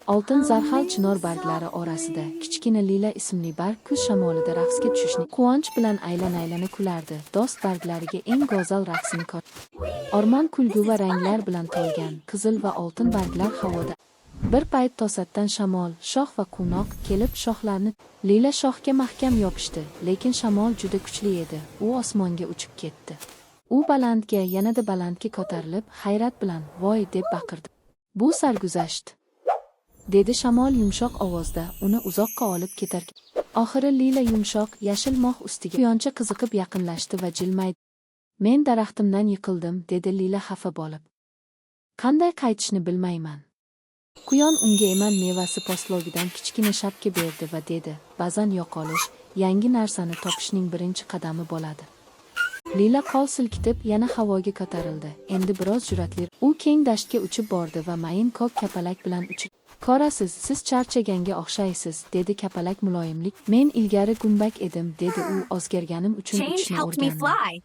Oltin zarhal chinor barglari orasida kichkina Lila ismli barg kuz shamolida raqsga tushishni quvonch bilan aylan-aylana kulardi. Do'st barglariga eng go'zal raqsini ko'r. Ormon kulgu va ranglar bilan to'lgan, qizil va oltin barglar havoda. Bir payt to'satdan shamol, shox va quvnoq kelib shoxlarni. Lila shoxga mahkam yopishdi, lekin shamol juda kuchli edi. U osmonga uchib ketdi. U balandga, yanada balandga ko'tarilib, hayrat bilan "Voy!" deb baqirdi. "Bu sarguzasht", dedi shamol yumshoq ovozda, uni uzoqqa olib ketar. Oxiri Lila yumshoq, yashil mox ustiga quyoncha qiziqib yaqinlashdi va jilmaydi. "Men daraxtimdan yiqildim", dedi Lila xafa bo'lib. "Qanday qaytishni bilmayman." Quyon unga eman mevasi po'stlogidan kichkina shapka berdi va dedi: "Ba'zan yo'qolish yangi narsani topishning birinchi qadami bo'ladi." Lila qo'l silkitib yana havoga ko'tarildi. Endi biroz jur'atli. U keng dashtga uchib bordi va mayin ko'k kapalak bilan uchib. "Ko'rasiz, siz charchaganga o'xshaysiz", dedi kapalak muloyimlik. "Men ilgari gumbak edim", dedi u, "o'zgarganim uchun Change uchishni helped me o'rgandim."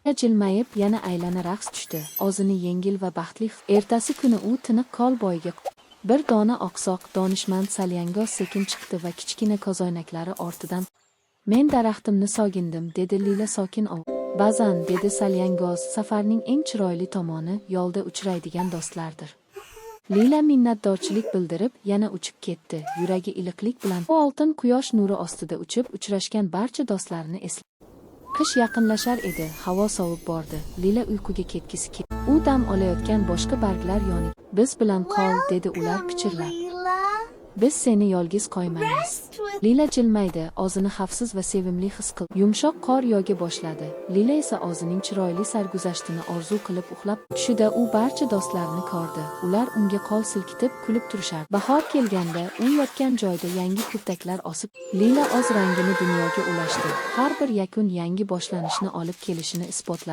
fly. Jilmayib yana aylana raqs tushdi. O'zini yengil va baxtli. Ertasi kuni u tiniq kol bo'yiga bir dona oqsoq donishmand salyangoz sekin chiqdi va kichkina ko'zoynaklari ortidan "Men daraxtimni sogindim", dedi Lila sokin. "Ba'zan", dedi salyangoz, "safarning eng chiroyli tomoni yo'lda uchraydigan do'stlardir." Lila minnatdorchilik bildirib, yana uchib ketdi, yuragi iliqlik bilan. U oltin quyosh nuri ostida uchib, uchrashgan barcha do'stlarini esladi. Qish yaqinlashar edi, havo sovib bordi. Lila uyquga ketgisi keldi. U dam olayotgan boshqa barglar yoniga, "Biz bilan qol", dedi ular pichirlab. Lila. "Biz seni yolg'iz qo'ymaymiz." Rest with Lila jilmaydi, o'zini xavfsiz va sevimli his qildi. Yumshoq qor yog'a boshladi. Lila esa o'zining chiroyli sarguzashtini orzu qilib uxlab, tushida u barcha do'stlarini ko'rdi. Ular unga qo'l silkitib kulib turishardi. Bahor kelganda u yotgan joyda yangi kurtaklar osib, Lila o'z rangini dunyoga ulashdi. Har bir yakun yangi boshlanishni olib kelishini isbotladi.